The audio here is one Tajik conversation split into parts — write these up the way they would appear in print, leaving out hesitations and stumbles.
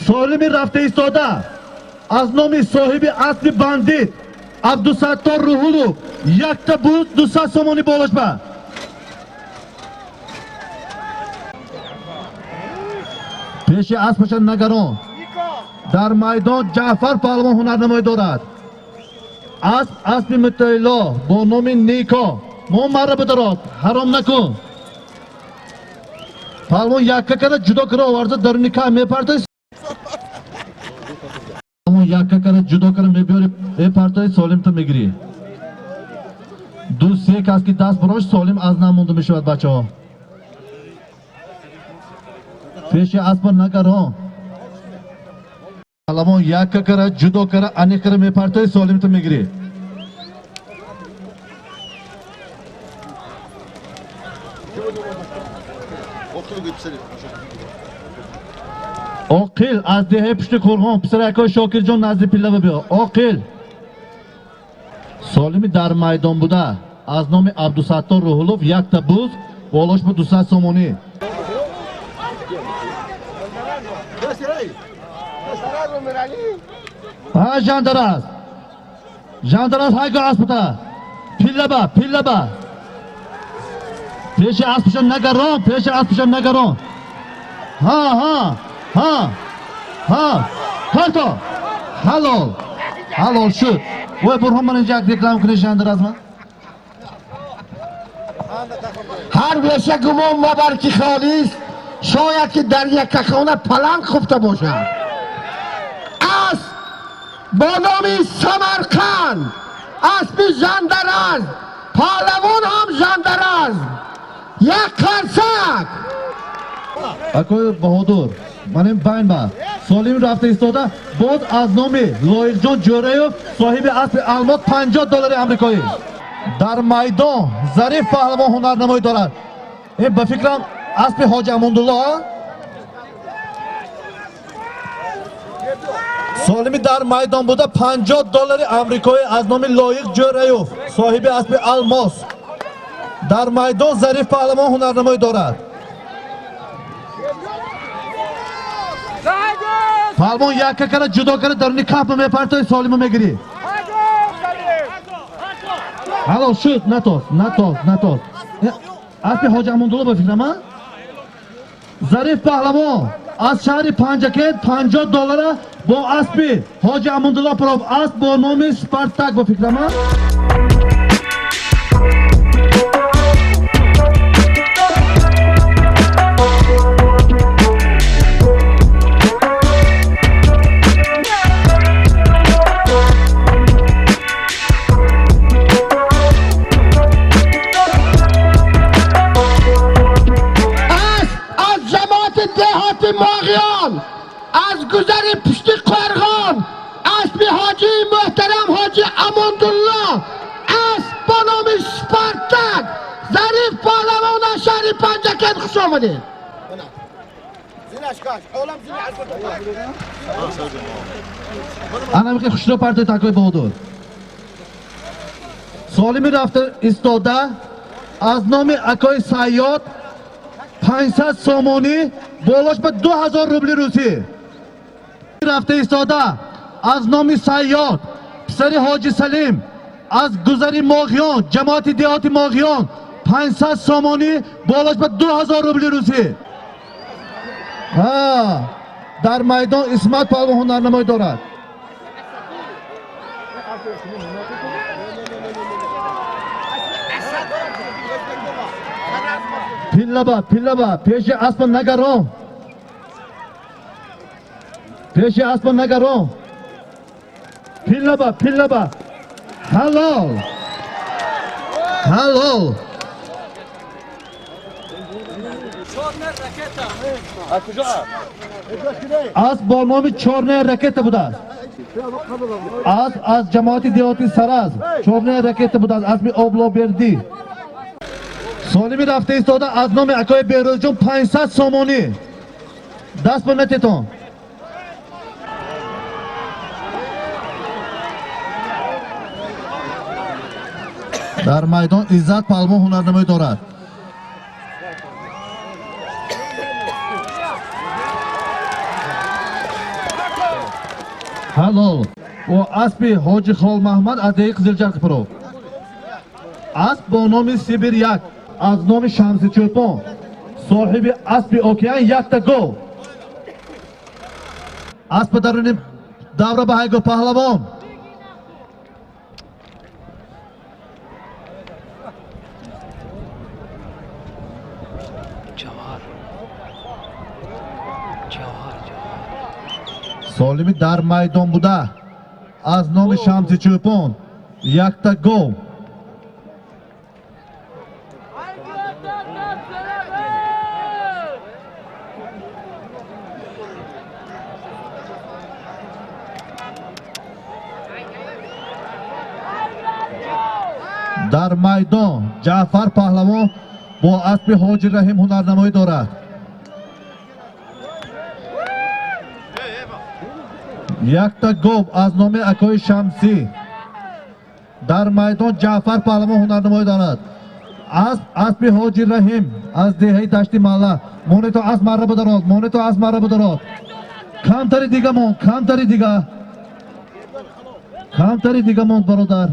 Солими рафта истода аз номи соҳиби аспи бандит Абдусаттор Руҳулов якта буз 200 сомонӣ болошба. Пеши аспаша нагарон. Дар майдон Ҷаъфар паҳлавон ҳунарнамоӣ дорад. Асп аспи Мутаилло бо номи Нико. Мо марра бидарод, ҳаром накун. Паҳлавон якка кара ҷудо кара оварда даруни каҳ мепартои. Паҳлавон якка кара ҷудо кара мебиёри, мепартои, солимта мегирӣ. Ду се кас ки даст бурош, солим аз намонда мешавад бачаҳо. Пеши аспа нагарон. Паҳлавон якка кара ҷудо кара аниқ кара мепартои, солимта мегирӣ. Оқил аз деҳаи пушти Қурғон, писаракои Шокирҷон назди пиллава биё. Оқил солими дар майдон буда аз номи Абдусаттор Руҳулов якта буз болош бо 200 сомонӣ. Ҳа, Жандараз. Жандараз ҳайго аспата. Пиллаба, пиллаба. Пеши аспаша нагарон, пеши аспаша нагарон. Ҳа, ҳа, ҳа, ҳа. Парто. Ҳалол. Ҳалол шуд. Ой, Бурҳон, ман инҷа як реклама кунӣ Жандараз ман. Ҳар веша гумон мабар ки холист, шояд ки дар яккахона паланг хуфта бошад. Асп бо номи Самарқанд, аспи Жандараз, паҳлавон ҳам Жандараз. Як қарсак. Акои Баҳодур, ман ин байн ба солим рафта истода боз аз номи Лоиқҷон Ҷӯраев соҳиби аспи Алмос 50 доллари амрикоӣ. Дар майдон Зариф паҳлавон ҳунарнамоӣ дорад. Ин ба фикрам аспи Ҳоҷи Амондулло. Солими дар майдон буда 50 доллари амрикоӣ аз номи Лоиқ Ҷӯраев соҳиби аспи Алмос. Дар майдон Зариф паҳлавон ҳунарнамоӣ дорад. Паҳлавон якка кара ҷудо кара даруни кафма мепартои, солима мегирӣ. Ҳалол шуд, натоз, натоз, натоз. Аспи Ҳоҷи Амондулло ба фикрам, а? Зариф паҳлавон аз шаҳри Панҷакент 50 доллара бо аспи Ҳоҷи Амондулло паров, асп бо номи Спартак ба фикрам, а? Асп аз ҷамоати деҳоти Моғиён, аз гузари пушти Қорғон, аспи ҳоҷии муҳтарам ҳоҷи Амондулло, асп бо номи Спартак. Зариф паҳлавон аз шаҳри Панҷакент, хуш омадед. Ана михе хушро партои такои Баҳодур. Солими рафта истода аз номи акои Сайёд 500 сомонӣ болош ба 2000 рубли русӣ. Рафта истода аз номи Сайёд писари Ҳоҷи Салим аз гузари Моғиён, ҷамоати деҳоти Моғиён 500 сомонӣ болош ба 2000 рубли русӣ. Ҳа, дар майдон Исмат паҳлавон ҳунарнамоӣ дорад. Пиллаба, пиллаба, пеши аспа нагарон. Пеши аспа нагарон. Пиллаба, пиллаба. Ҳалол. Ҳалол. Асп бо номи Чорная ракета будааст. Асп аз ҷамоати деҳоти Саразм Чорная ракета будааст, аспи Облобердӣ. Солими рафта истода аз номи акои Беҳрӯзҷон 500 сомонӣ. Даст ба натетон. Дар майдон Иззат паҳлавон ҳунарнамоӣ дорад. Ҳалол. О аспи Ҳоҷи Хол Маҳмад аз деҳи Қизилҷар Қипиров. Асп бо номи Сибир як аз номи Шамси Чӯпон соҳиби аспи океан якта гов. Аспи даруни давра ба ҳайго паҳлавон. Солими дар майдон буда аз номи Шамси Чӯпон якта гов. Дар майдон Ҷаъфар паҳлавон бо аспи Ҳоҷи Раҳим ҳунарнамоӣ дорад. Якта гов аз номи акои Шамсӣ. Дар майдон Ҷаъфар паҳлавон ҳунарнамоӣ дорад. Асп аспи Ҳоҷи Раҳим аз деҳаи Дашти Маҳалла. Монето асп марра бударод, монето асп марра бударод. Камтари дига монд, камтари дига. Камтари дига монд, бародар.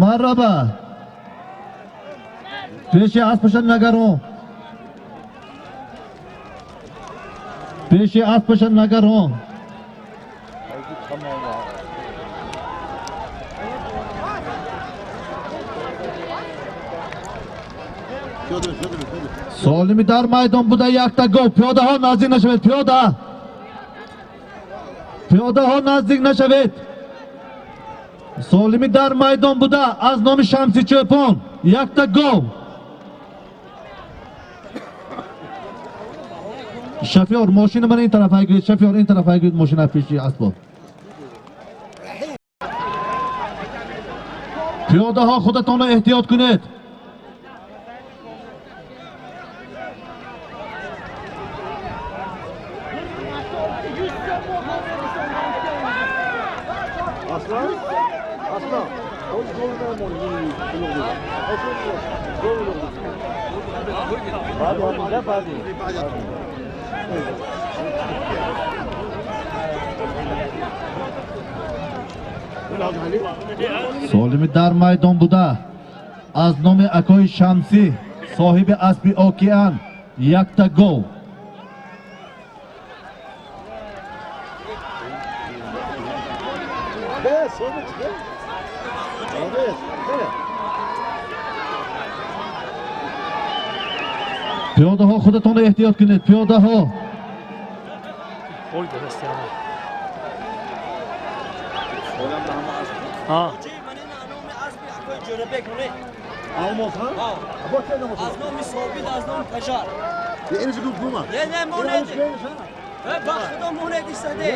Марраба. Пеши аспаша нагарон. Пеши аспаша нагарон. Солими дар майдон буда якта гов. Пиёдаҳо наздик нашавед, пиёда. Пиёдаҳо наздик нашавед. Солими дар майдон буда аз номи Шамси Чӯпон якта гов. Шофёр, мошина ман ин тараф ҳайгиред. Шофёр, ин тараф ҳайгиред, мошина пеши асбоб. Пиёдаҳо худатонро эҳтиёт кунед. Солими дар майдон буда аз номи акои Шамсӣ соҳиби аспи океан якта гов. Пиёдаҳо худатонро эҳтиёт кунед, пиёдаҳо. Аз номи Собит, аз номи Пажар. Не, не, монеди. Ба худо монеди саде.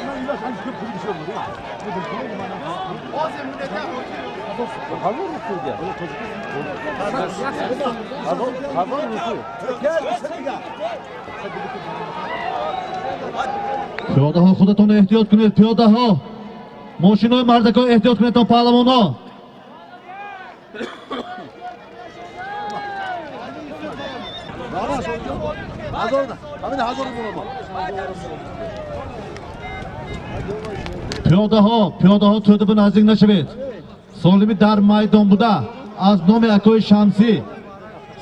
Пиёдаҳо худатонро эҳтиёт кунед, пиёдаҳо. Мошинои мардакҳо эҳтиёт кунед, то паҳлавонҳо. Пиёдаҳо, пиёдаҳо тӯдаба наздик нашавед. Солими дар майдон буда аз номи акои Шамсӣ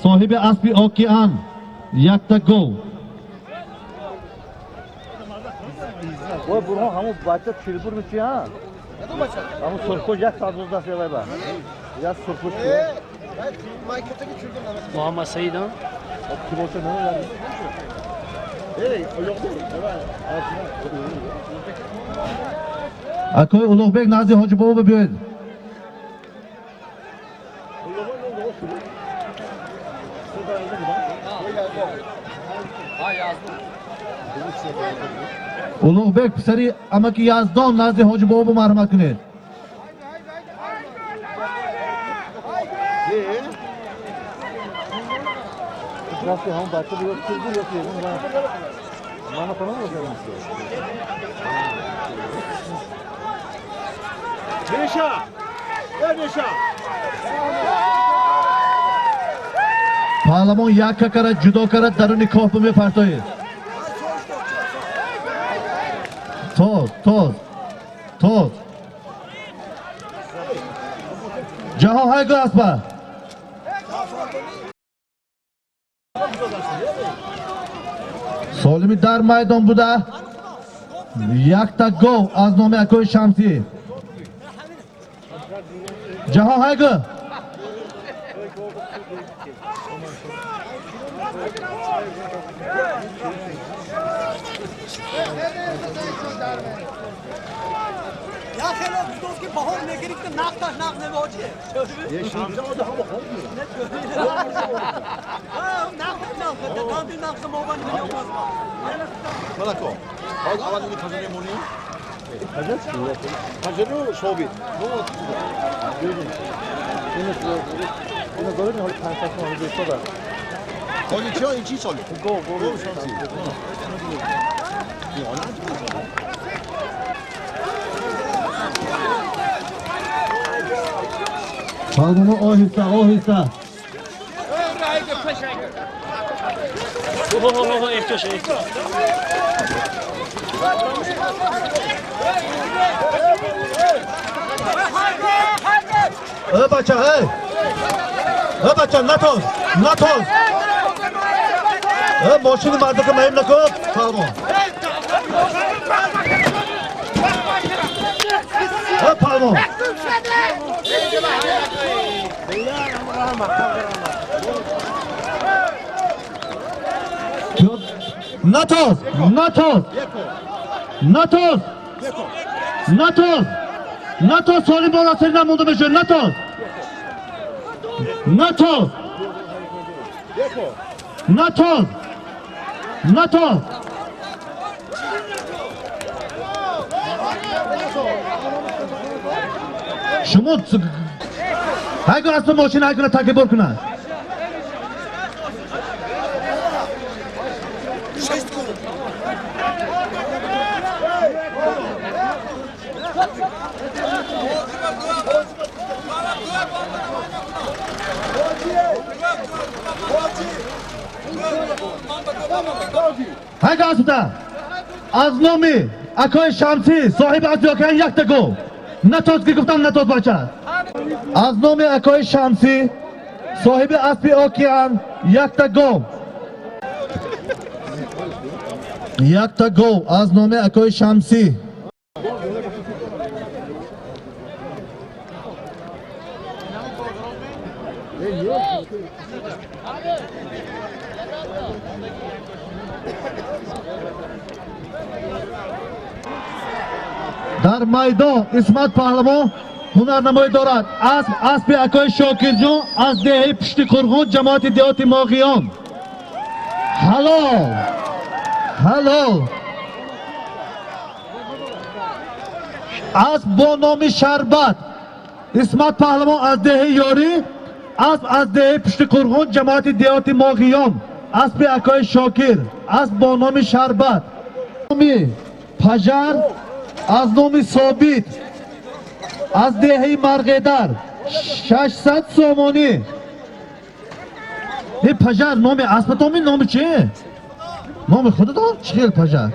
соҳиби аспи океан якта гов. Ой, Бурхон, ҳамун бача чилбур мичи, ҳа? Ҳамун сурхпӯш як соат боз даст явай ба. Як сурхпӯш. Муҳаммад Саид, а? Ки боша, намедонам. Акои Улуғбек назди Ҳоҷи бобо биёед. Улуғбек писари амаки Яздон назди Ҳоҷи бобо марҳамат кунед. Рафти ҳамон бача биё, чилбур ё ки? Мана фалон ёдам. Паҳлавон як какара ҷудо карад, даруни коҳ мепартоед. Тоз, тоз, тоз. Ҷаҳон, ҳайгу аспа. Солими дар майдон буда якта гов аз номи акои Шамсӣ. Ҷаҳон, ҳайгу. Я хеле гуфт ки баҳор мегирифт, нақташ нақт набочи. Нақт нақт данди нақт мобан меомад. Малако. Ҳозир аввал ини пажаре монӣ. Пажару Собит. Ино доред, ҳоли 500 сомонӣ бестода. Ҳоҷи чиё, ин чӣ соли? Гов, гов. Гов шанси. Палвоно, оҳиста, оҳиста. Эҳтиёш, эҳтиёш. Э, бача, эй! Э, бача, натоз, натоз! Э, мошини мардака маим накун, палвон. Э, палвон! Натоз, натоз! Натоз! Натоз! Натоз, солим бола сари намонда мешавад, натоз! Натоз! Натоз! Натоз! Шумо ҳайгун аспи мошин ҳайгуна такибор кунад. Ҳайгун аспита аз номи акои Шамсӣ, соҳиби аспи океан, якта гов. Натоз ки гуфтам, натоз, бача. Аз номи акои Шамсӣ, соҳиби аспи океан, якта гов. Якта гов аз номи акои Шамсӣ. Дар майдон Исмат паҳлавон ҳунарнамоӣ дорад. Асп, аспи акои Шокирҷон аз деҳаи Пушти Қурғун, ҷамоати деҳоти Моғиён. Ҳалол, ҳалол. Асп бо номи Шарбат. Исмат паҳлавон аз деҳаи Ёрӣ, асп аз деҳаи Пушти Қурғун, ҷамоати деҳоти Моғиён, аспи акои Шокир, асп бо номи Шарбат. Номи Пажар аз номи Собит аз деҳаи Марғедар 600 сомонӣ. Э, Пажар номи аспатоми, номи чи? Номи худатон чӣ хел Пажар?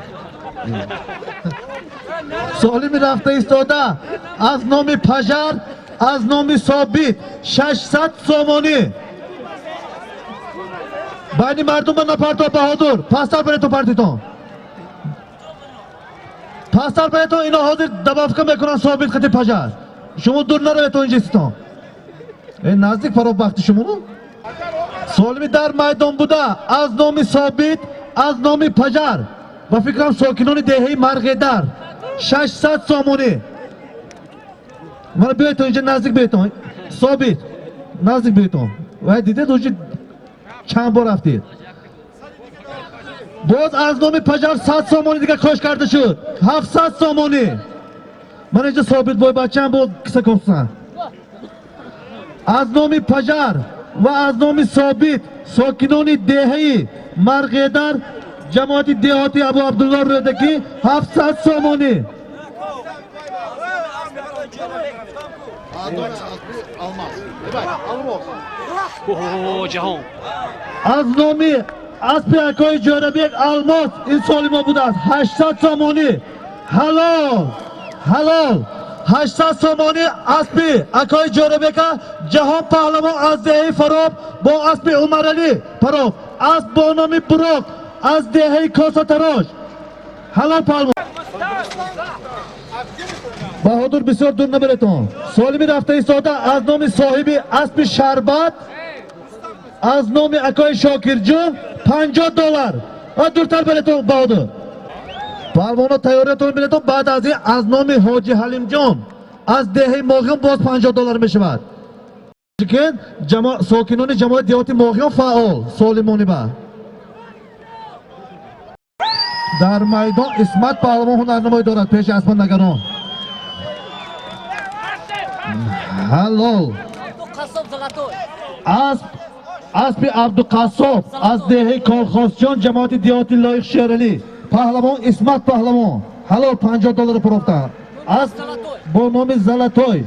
Солими рафта истода аз номи Пажар, аз номи Собит 600 сомонӣ. Байни мардум напарто, Баҳодур, пасттар баретон, партитон. Пасттар баретон, ино ҳозир добавка мекунанд Собит қати Пажар. Шумо дур нараведтон, инҷистон. Э, наздик фаро бахти шумо. Солими дар майдон буда аз номи Собит, аз номи Пажар, ба фикрам, сокинони деҳаи Марғедар, 600 сомонӣ. Мана биёедтон инҷа, наздик биёедтон. Собит, наздик биёедтон. Вай, дидед, уҷи чанд бор рафтед. Боз аз номи Пажар 100 сомонӣ дига кош карда шуд. 700 сомонӣ. Мана инҷа Собит бой бачаам бо киса кофтан. Аз номи Пажар ва аз номи Собит, сокинони деҳаи Марғедар, ҷамоати деҳоти Абу Абдулло Рӯдакӣ, 700 сомонӣ. Алмаз. Алмоз. Ҷаҳон. Аз номи аспи акои Ҷӯрабек Алмос, ин соли мо будааст, 800 сомонӣ. Ҳалол, ҳалол. 800 сомонӣ аспи акои Ҷорабека Ҷаҳон Паҳлавон аз деҳаи Фароб бо аспи Умаралӣ Пароб, асп бо номи Бурок аз деҳаи Косатарош. Ҳалол, паҳлавон Баҳодур, бисёр дур набаретон. Солими рафта истода аз номи соҳиби аспи Шарбат, аз номи акои Шокирҷон $50. Дуртар баретон, Баҳодур. Паҳлавоно, тайёриятон бинетон. Баъд аз ин аз номи ҳоҷи Ҳалимҷон аз деҳаи Моғиён боз $50 мешавад. Сокинони ҷамоати деҳоти Моғиён фаъол солимониба. Дар майдон Исмат паҳлавон ҳунарнамоӣ дорад пеши аспаннагарон. Ҳалол. Асп, аспи Абдуқассоб аз деҳаи Колхозҷон, ҷамоати деҳоти Лоиқ Шералӣ, паҳлавон Исмат паҳлавон. Ҳалол, $50 пурофта. Асп бо номи Залатой.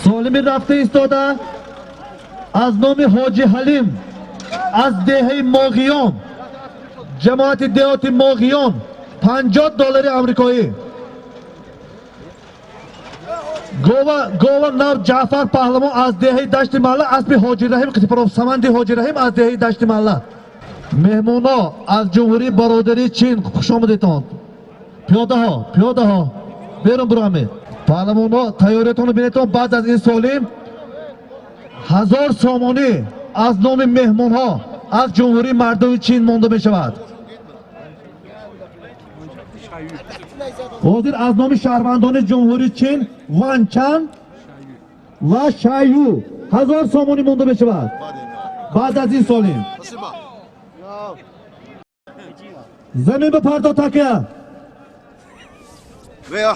Солими рафта истода аз номи ҳоҷи Ҳалим аз деҳаи Моғиён, ҷамоати деҳоти Моғиён, $50 амрикоӣ. Гова нав Ҷаъфар паҳлавон аз деҳаи Дашти Маҳалла, аспи Ҳоҷи Раҳим Қитипаров, саманди Ҳоҷи Раҳим аз деҳаи Дашти Маҳалла. Меҳмоно аз Ҷумҳурии Бародарии Чин, хушомадедтон. Пиёдаҳо, пиёдаҳо берун биромед. Паҳлавоно, тайёриятонро бинетон. Баъд аз ин солим 1000 сомонӣ аз номи меҳмонҳо аз Ҷумҳурии Мардуми Чин монда мешавад. Ҳозир аз номи шаҳрвандони Ҷумҳурии Чин Ванчан ва Шаю 1000 сомонӣ монда мешавад баъд аз ин солим. Замин ба парто, такя. Veya.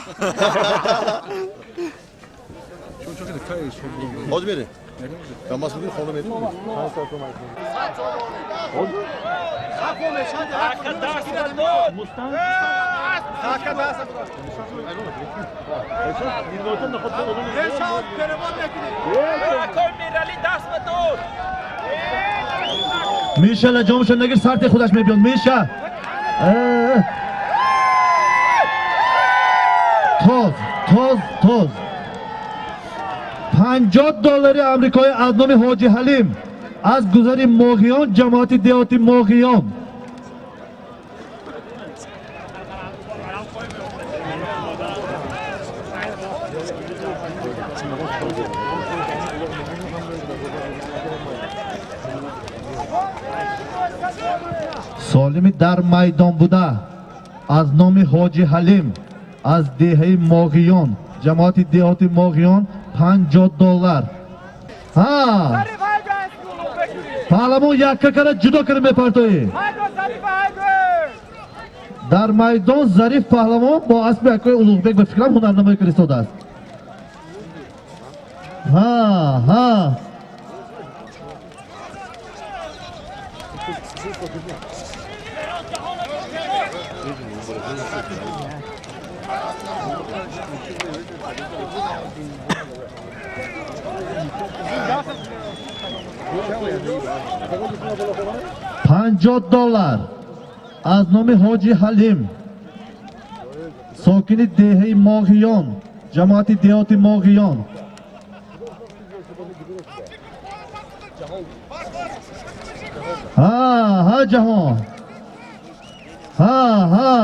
Hacı Bey. Ben basın хона медим. Миша, лаҷомша нагир, сарти худаш мебиёд. Миша, тоз, тоз, тоз. $50 амрикоӣ аз номи ҳоҷи Ҳалим аз гузари Моғиён, ҷамоати деҳоти Моғиён. Солими дар майдон буда аз номи ҳоҷи Ҳалим аз деҳаи Моғиён, ҷамоати деҳоти Моғиён, $50. Ҳа, паҳлавон якка кара ҷудо кара мепартоӣ. Дар майдон Зариф паҳлавон бо аспи акои Улуғбек, ба фикрам, ҳунарнамоӣ кардистодааст. Ҳа, ҳа. $50 аз номи ҳоҷи Ҳалим, сокини деҳаи Моғиён, ҷамоати деҳоти Моғиён. Ҳа, ҳа, Ҷаҳон. Ҳа, ҳа.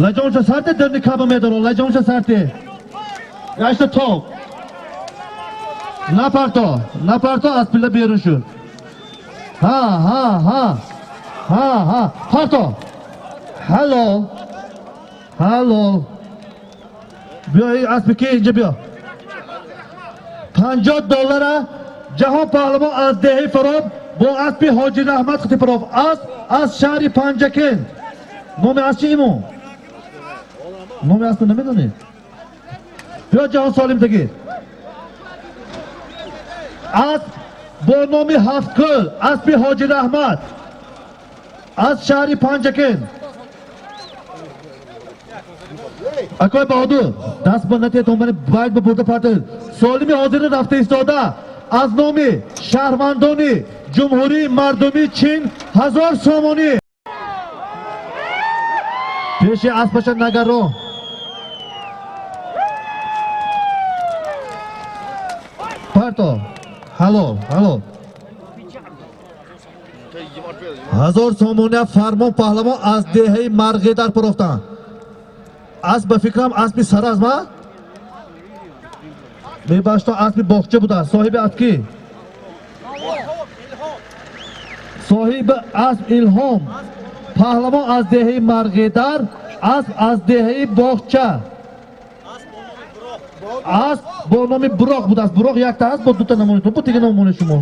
Лаҷомша сарте, дарни каба медоро, лаҷомша сарте. Гашта тоб. Напарто, напарто, аз пилла берун шуд. Ҳа, ҳа, ҳа. Ҳа, ҳа. Парто. Ҳалол. Ҳалол. Биё, аспи ки инҷа биё. $50 Ҷаҳон паҳлавон аз деҳаи Фароб бо аспи Ҳоҷи Раҳмат Қитипаров, асп аз шаҳри Панҷакент. Номи асп чи имон? Номи аспро намедонед? Биё, Ҷаҳон, солим тагир. Асп бо номи Ҳафткӯл, аспи Ҳоҷи Раҳмат аз шаҳри Панҷакент. Акои Баҳодур, даст ба натиятон бани, байд ба бурда партоед. Солими ҳозира рафта истода аз номи шаҳрвандони Ҷумҳурии Мардумии Чин 1000 сомонӣ. Пеши аспаша нагаро. Парто. Ҳалол, ҳалол. 1000 сомония Фармон паҳлавон аз деҳаи Марғидар пурофтанд. Асп ба фикрам аспи Саразм, а? Мебахшто, аспи боғча будааст. Соҳиби асп ки? Соҳиби асп Илҳом. Паҳлавон аз деҳаи Марғидар, асп аз деҳаи боғча. Асп бо номи Буроқ будааст. Буроқ якта аст, бо дута намонед. Бо дига номонед шумо.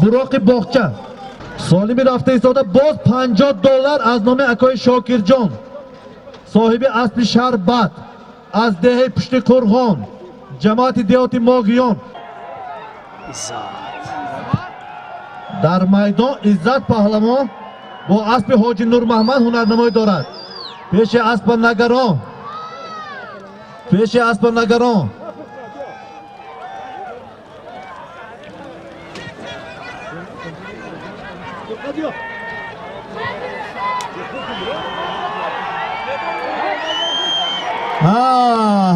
Буроқи боғча. Солими рафта истода боз $50 аз номи акои Шокирҷон. Соҳиби аспи Шарбат аз деҳаи Пушти Қурғон, ҷамоати деҳоти Моғиён. Иззат. Дар майдон Иззат паҳлавон бо аспи Ҳоҷи Нурмаҳмад ҳунарнамоӣ дорад. Пеши аспа нагарон. Пеши аспа нагарон. Ҳа,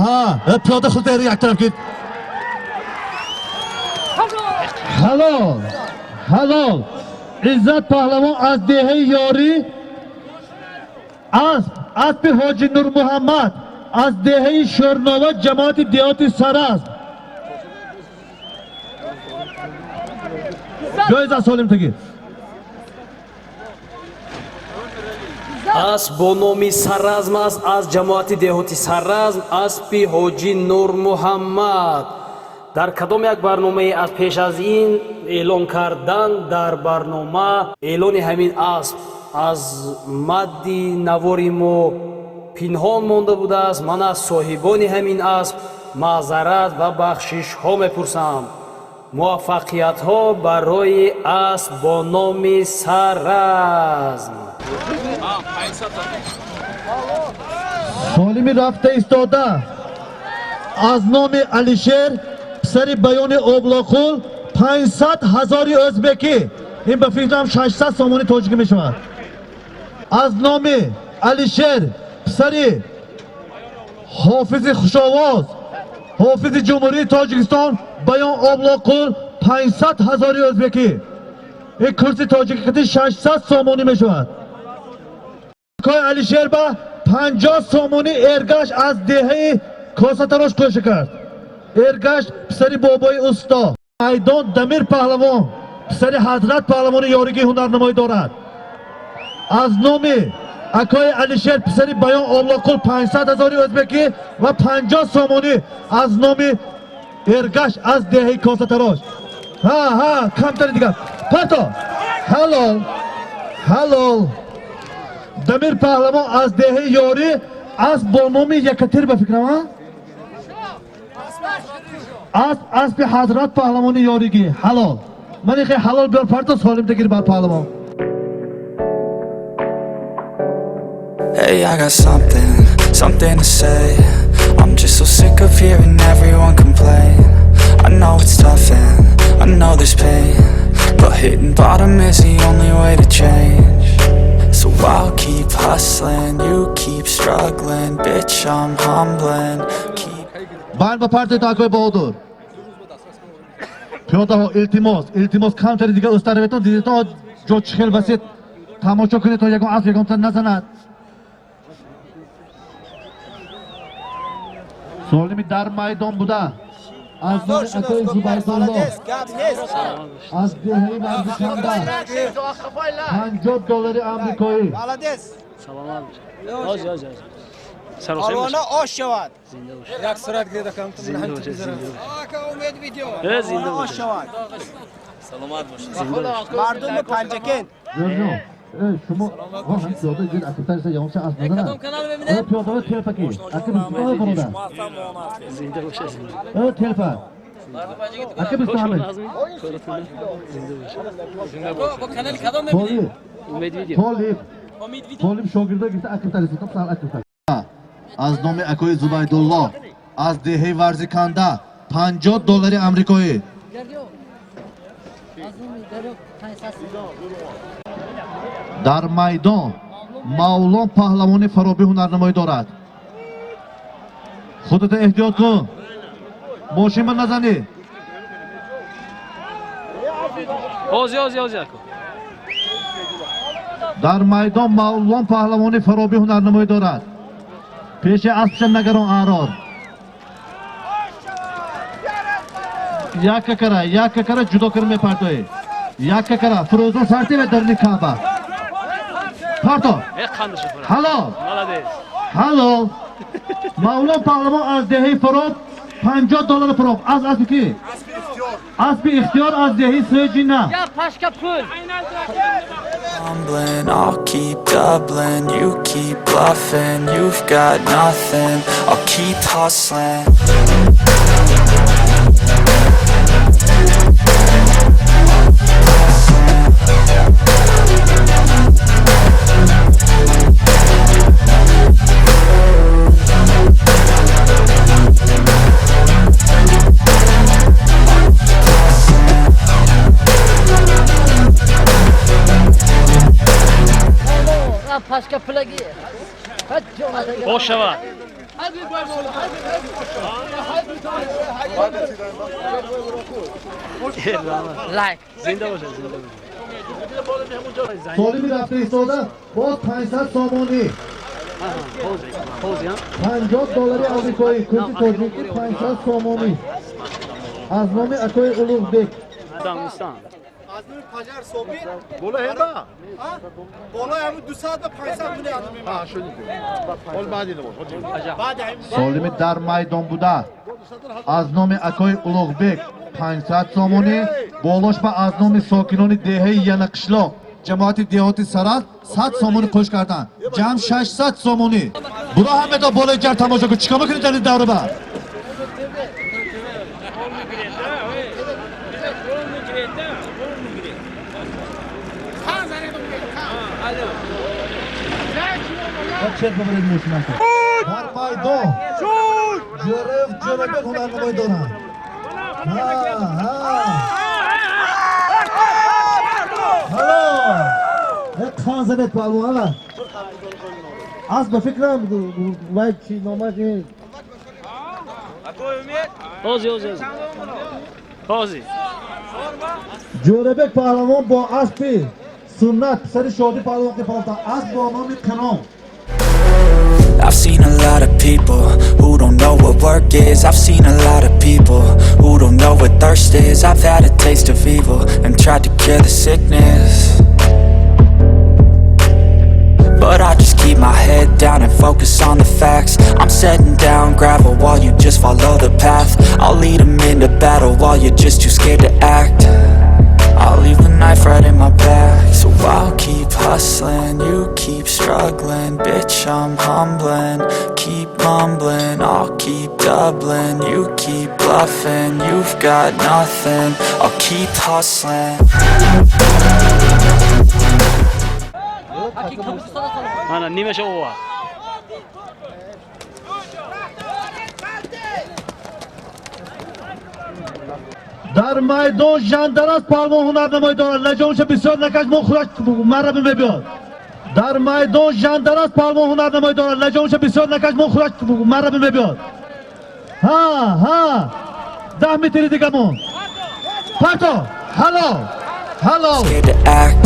ҳа, пиёда худ як тараф кид. Ҳалол, ҳалол. Иззат паҳлавон аз деҳаи Ёрӣ, асп, аспи Ҳоҷи Нурмуҳаммад аз деҳаи Шӯрнова, ҷамоати деҳоти Саразм. Ҷоиза солим тагир. Асп бо номи Саразм аст, аз ҷамоати деҳоти Саразм, аспи Ҳоҷи Нурмуҳаммад. Дар кадом як барномаи аз пеш аз ин эълон кардан дар барнома эълони ҳамин асп аз мадди навори мо пинҳон монда будааст. Ман аз соҳибони ҳамин асп маъзарат ва бахшишҳо мепурсам. Муваффақиятҳо барои асп бо номи Саразм. Солими рафта истода аз номи Алишер писари Баёни Облоқул 500 ҳазори ӯзбекӣ, ин ба фикрам 600 сомони тоҷикӣ мешавад. Аз номи Алишер писари ҳофизи хушовоз, ҳофизи Ҷумҳурии Тоҷикистон Баён Облоқул 500 ҳазори ӯзбекӣ, ин курси тоҷикӣ қити 600 сомонӣ мешавад. Кой Алишер ба 50 сомонӣ Эргаш аз деҳаи Косатарош кӯша кард. Эргаш писари бобои усто. Майдон Дамир паҳлавон писари Ҳазрат паҳлавони ёригӣ ҳунарнамоӣ дорад. Аз номи акои Алишер писари Баён Облоқул 500 ҳазори ӯзбекӣ ва 50 сомонӣ аз номи Эргаш аз деҳаи Косатарош. Ҳа, ҳа, камтари дигар. Парто. Ҳалол, ҳалол. Дамир паҳлавон аз деҳаи Ёрӣ, асп бо номи Якатир ба фикрам, а? Асп аспи Ҳазрат паҳлавони ёригӣ. Ҳалол. Ман ихе ҳалол биёр парто солим тагир бар паҳлавон. Hey, I got something, something to say. I'm just so sick of hearing everyone complain. I know it's tough and I know there's pain, but hitting bottom is the only way to change. So I'll keep hustling, you keep struggling. Bitch, I'm humbling. Keep Банд ба парти такои Баҳодур. Пиёдаҳо, илтимос, илтимос, камтари дигар устараветон, дидетон ҷо чӣ хел васеъ, тамошо кунед, то ягон асп ягонта назанад. Солими дар майдон буда аз номи акои Зубайдулло аз деҳаи Варзиканда $50 амрикоӣ. Парвона ош шавад. Як сурат гирда кам ту. Парвона ош шавад. Мардуми Панҷакент. Ҷон, шумо ҳам пиёда ҷир акибтар ягонча асп назанад. Э, пиёдаҳо телпаки. Аки бисту бародар. Э, телпа. Аки 28. Толиб. Толиб. Толиб шогирдо гирифта акибтар истод, сал акибтар. Аз номи акои Зубайдулло аз деҳаи Варзиканда $50 амрикоӣ. Дар майдон Мавлон паҳлавони Фаробӣ ҳунарнамоӣ дорад. Худата эҳтиёт кун, мошинма назанӣ. Ҳозир, ҳозир, ҳозир, ако. Дар майдон Мавлон паҳлавони Фаробӣ ҳунарнамоӣ дорад. Пеши аспша нагарон, аҳрор. Якка кара, якка кара, ҷудо кара мепартоӣ. Якка кара, Фирӯзон сарти ва дарни Каъба. Парто. Э, қандаша фура. Ҳалол. Молодец. Ҳалол. Мавлон паҳлавон аз деҳаи Фароб $50 Фароб. Аз аспи ки? Аспи Ихтиёр аз деҳаи Сӯҷина. Я пашка пул. Mumbling, I'll keep doubling. You keep bluffing, you've got nothing. I'll keep hustling. Я пашка пулаги. Ош шавад. Лайк. Зинда бошад, зинда бошад. Солими рафта истода боз 500 сомонӣ. Ҳозир, ҳозир, ҳа? 50 доллари амрикоӣ, курси тоҷикӣ 500 сомонӣ. Аз номи акои Улуғбек. Дангустан. Аз номи Паҷар Собир. Бола ҳеба. Болои ҳамин 200 ба 500 мили адо мемонад. Ҳа, шуди. Ҳол баъди набош. Баъди ҳамин. Солими дар майдон буда аз номи акои Улуғбек 500 сомонӣ, болош ба аз номи сокинони деҳаи Янақишлоқ, ҷамоати деҳоти Сарат 100 сомонӣ қӯш карданд. Ҷамъ 600 сомонӣ. Буро ҳамедо болои ҷар тамошо кун. Чикор мекунӣ дар ин давраба? Дар майдон Ҷӯраев Ҷӯрабек ҳунарнамоӣ доранд. Ҳа, ҳа. Ҳало. Як хан занед, паҳлавон, ана. Аз ба фикрам вай чи номаш ин. Ҳозир, ҳозир, ҳозир. Ҳозир. Ҷӯрабек паҳлавон бо аспи Суннат, писари Шодӣ паҳлавон ки фарофтанд. Асп бо номи Қином. I've seen a lot of people who don't know what work is. I've seen a lot of people who don't know what thirst is. I've had a taste of evil and tried to cure the sickness. But I just keep my head down and focus on the facts. I'm setting down gravel while you just follow the path. I'll lead 'em into battle while you're just too scared to act. I'll leave the knife right in my back. So I'll keep hustling, you keep struggling. Bitch, I'm humbling, keep mumbling. I'll keep doubling, you keep bluffing. You've got nothing, I'll keep hustling. Ана нимаша ова. Дар майдон Жандарас паҳлавон ҳунарнамоӣ дорад. Лаҷомша бисёр накаш, мо худаш марраби мебиёд. Дар майдон Жандарас паҳлавон ҳунарнамоӣ дорад. Лаҷомша бисёр накаш, мо худаш марраби мебиёд. Ҳа, ҳа. 10 метри дигамон. Парто. Ҳалол. Ҳалол. Scared to act.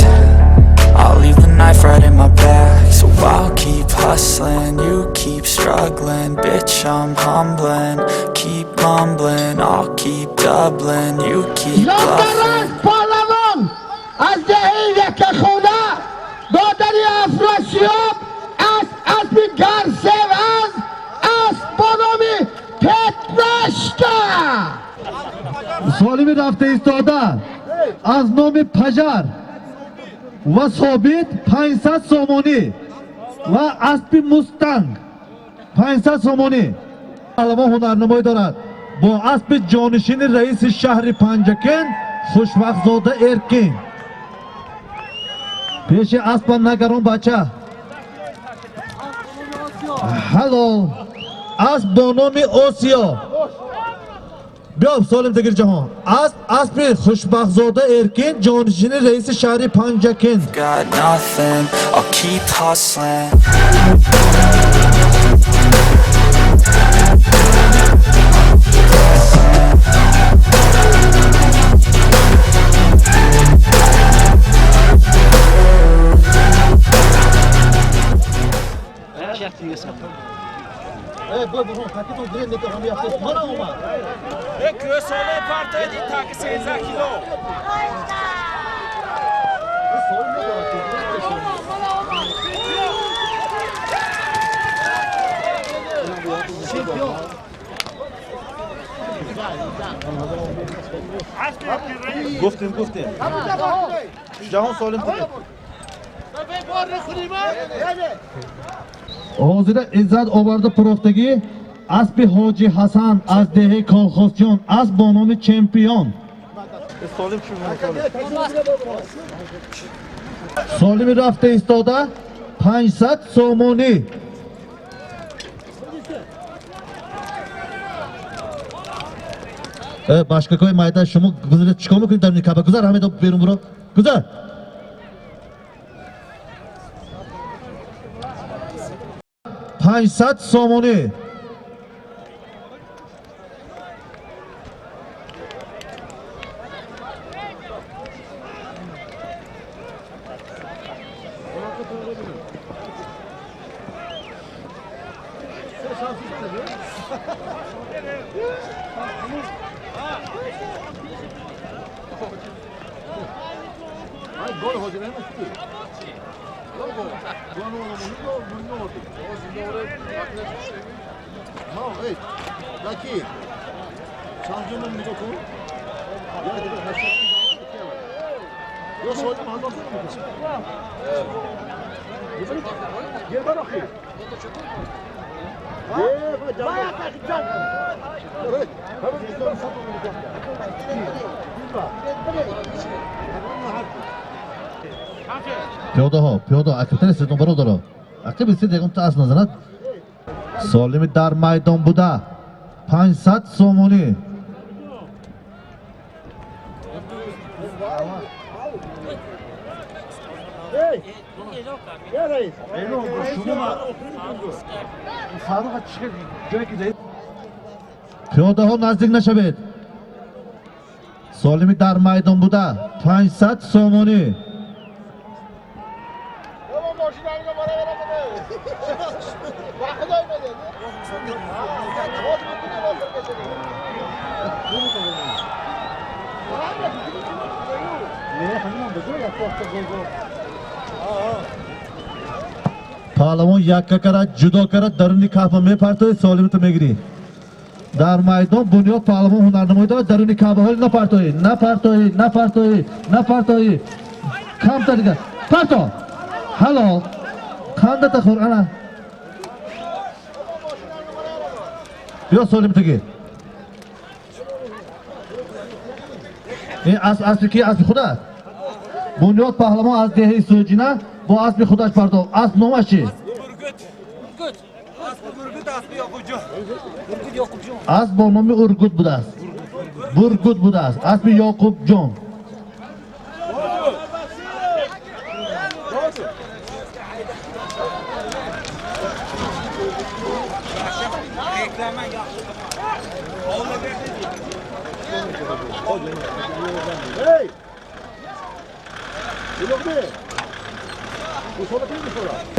I'll leave the knife right in my back. So I'll keep hustling, you keep struggling. Bitch, I'm humbling, keep mumbling. I'll keep doubling, you keep bluffing. Жандарас паҳлавон аз деҳаи Яккахона, додари Афросиёб, аз аспи Гарсев, аз асп бо номи Петнашка. Солими рафта истода аз номи Пажар ва Собит 500 сомонӣ ва аспи Мустанг 500 сомонӣ. Паҳлавон ҳунарнамоӣ дорад бо аспи ҷонишини раиси шаҳри Панҷакент Хушвақтзода Эркин. Пеши аспа нагарон, бача. Ҳалол. Асп бо номи Осиё. Биё, Солим Тагир ҷаҳон. Асп аспи Хушбахтзода Эркин, ҷонишини раиси шаҳри Панҷакент. Got nothing, I'll keep Keep hustling. Гуфтем, гуфтем. Ҷаҳон солим кунед. Ҳозира Иззат оварда пурофтагӣ аспи Ҳоҷи Ҳасан аз деҳаи Колхозҷон, асп бо номи Чемпион. Солим чӣ? Солими рафта истода 500 сомонӣ. Башкакои майда, шумо гузар, чикор мекунед дар каба? Гузар, ҳамедо берун буро, гузар. 500 сомонӣ. Пиёдаҳо, пиёда, акибтар истед, бародаро. Акиб истед, ягон та асп назанад. Солими дар майдон буда 500 сомонӣ. Пиёдаҳо, наздик нашавед. Солими дар майдон буда 500 сомонӣ. Паҳлавон якка кара, ҷудо кара, даруни кафа мепартои, солимато мегирӣ. Дар майдон Бунёд паҳлавон ҳунарнамоӣ дорад, даруни кафа ҳоли напартоӣ, напартоӣ, напартоӣ, напартоӣ. Камтар дигар. Парто! Ҳалол. Қандата хӯр, ана. Биё, солимато гир. Ин асп аспи ки? Аспи худат? Бунёд паҳлавон аз деҳаи Сӯҷина бо аспи худаш партофт. Асп номаш чӣ? Асп бо номи Ургут будааст. Бургут будааст. Аспи Ёқубҷон.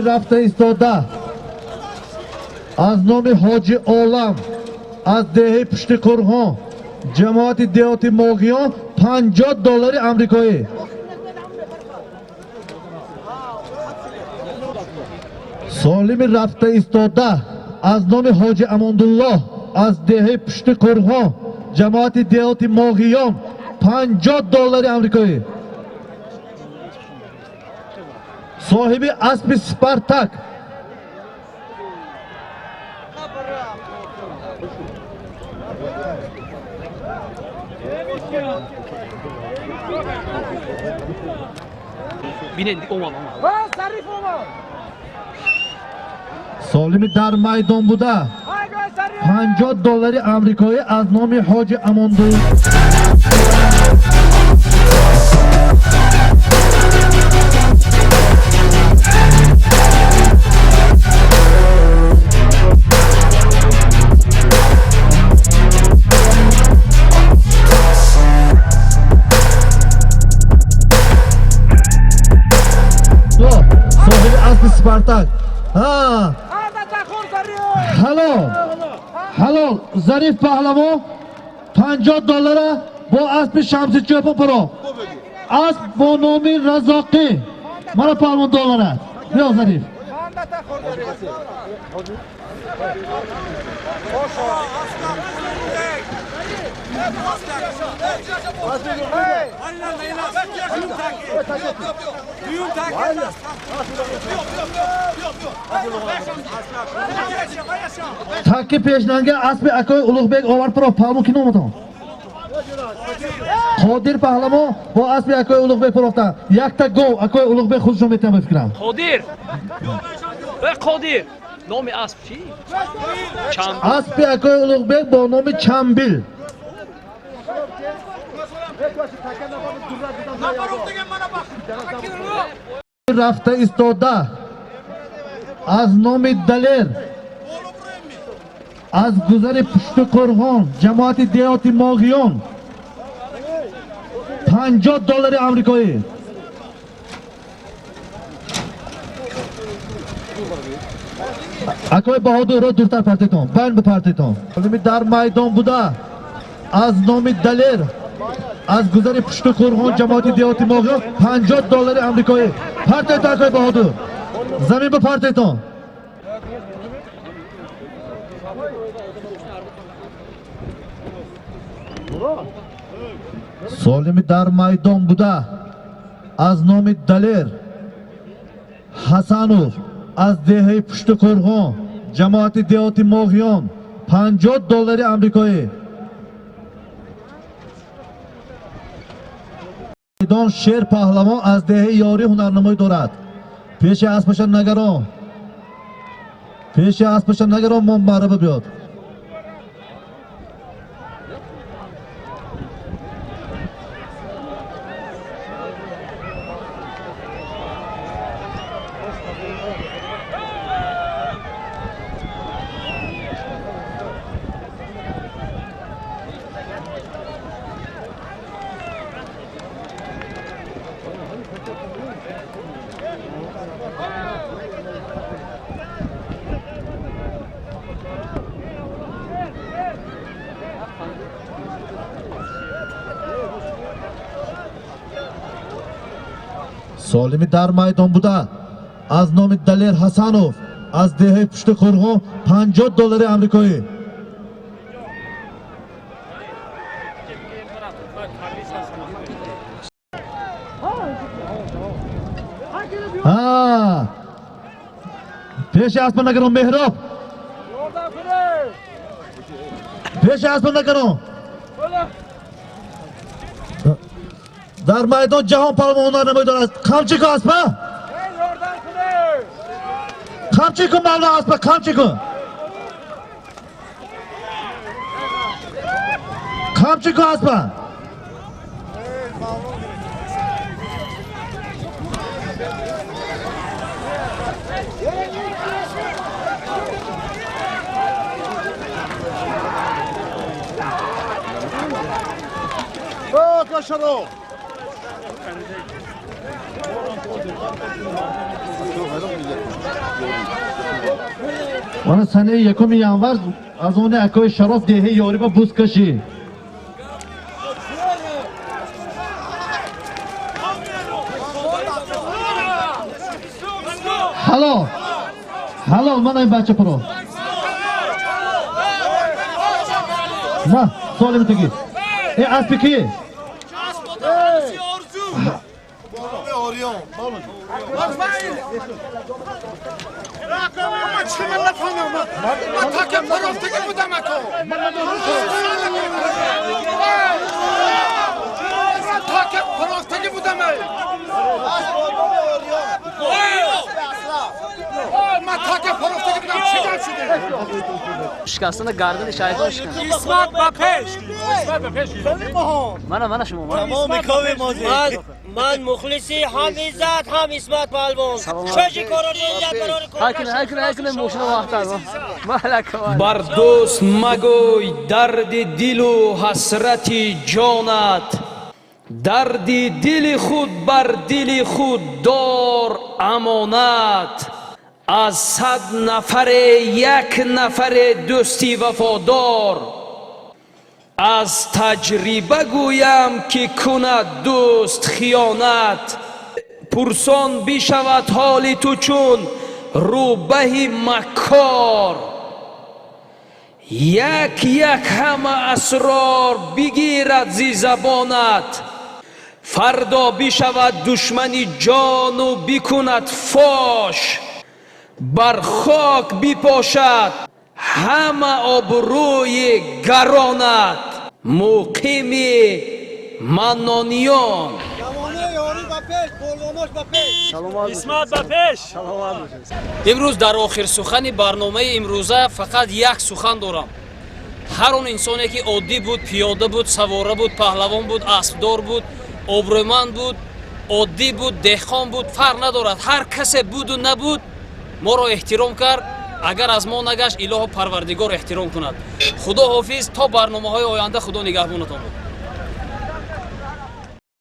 Рафта истода аз номи Ҳоҷи Олам аз деҳаи Пушти Қурғон, ҷамоати деҳоти Моғиён, 50 доллари амрикоӣ. Солими рафта истода аз номи Ҳоҷи Амондуллоҳ аз деҳаи Пушти Қурғон, ҷамоати деҳоти Моғиён, 50 доллари амрикоӣ. Соҳиби аспи Спартак. Солими дар майдон буда 50 доллари амрикоӣ аз номи Ҳоҷи Амондул. Спартак. Ҳа. Ҳалол. Ҳалол. Зариф паҳлавон 50 доллара бо аспи Шамси Чӯпон пуро. Асп бо номи Разоқӣ. Мана паҳлавон доллара. Биё Зариф. Таки пешнанга аспи акои Улуғбек овард пуро. Паҳлавон ки номатон? Қодир паҳлавон бо аспи акои Улуғбек пурофта. Якта гов акои Улуғбек худшон метавон бификрам. Қодир. Э Қодир. Номи асп чӣ? Чамбил. Аспи акои Улуғбек бо номи Чамбил. Рафта истода аз номи Далер аз гузари Пушти Қурғон ҷамоати деҳоти Моғиён 50 доллари амрикоӣ. Акои Баҳодурро дуртар партетон, байн бипартетон. Дар майдон буда аз номи Далер аз гузари Пушти Қурғон ҷамоати деҳоти Моғиён 50 доллари амрикоӣ. Партетон акои Баҳодур. Замин бипартетон. Солими дар майдон буда аз номи Далер Ҳасанов аз деҳаи Пушти Қурғон ҷамоати деҳоти Моғиён 50 доллари амрикоӣ. Майдон Шер паҳлавон аз деҳаи Ёрӣ ҳунарнамоӣ дорад. Пеши аспаша нагарон. Пеши аспаша нагарон мо маъраба биёд. Солими дар майдон буда аз номи Далер Ҳасанов аз деҳаи Пушти Қурғон 50 доллари амрикоӣ. Ҳа. Пеши аспа нагарон Меҳроб. Пеши аспа нагарон. Дар майдон Ҷаҳон паҳлавон ҳунарнамоӣ дорад. Қамчи кун аспа. Қамчи кун мавло аспа, қамчи кун. Қамчи кун аспа. Шароф. Мана санаи 1 январ аз они акои Шароф деҳаи Ёрӣ ба буз кашӣ. Ҳалол. Ҳалол мана ин бача пуро. Ма, солим туги. Э аспи ки? Шикастана гардани шайтон шикаст. Исмат ба пеш. Исмат ба пеш. Мана мана шумо. Ман мухлиси ҳам Иззат ҳам Исмат паҳлавон. Шоши корори Иззат барори кор. Ҳайкуне ҳайкуне ҳайкуне мошина вақтар. Малака. Бар дӯст магӯй дарди дилу ҳасрати ҷонат. Дарди дили худ бар дили худ дор амонат. Аз 100 нафаре як нафаре дӯсти вафодор. Аз таҷриба гӯям, ки кунад дӯст хиёнат. Пурсон бишавад ҳоли ту чун рӯбаҳи маккор, як як ҳама асрор бигирад зи забонат. Фардо бишавад душмани ҷону бикунад фош, бар хок бипошад ҳама обрӯи гаронат. Муқими Маннониён. Исмат, ба пеш! Имрӯз дар охир сухани барномаи имрӯза фақат як сухан дорам. Ҳар он инсоне, ки оддӣ буд, пиёда буд, савора буд, паҳлавон буд, аспдор буд, обрӯманд буд, оддӣ буд, деҳқон буд, фарқ надорад, ҳар касе буду набуд, моро эҳтиром кард. Агар аз мо нагашт, Илоҳу Парвардигор эҳтиром кунад. Худо ҳофиз, то барномаҳои оянда, Худо нигаҳбонатон.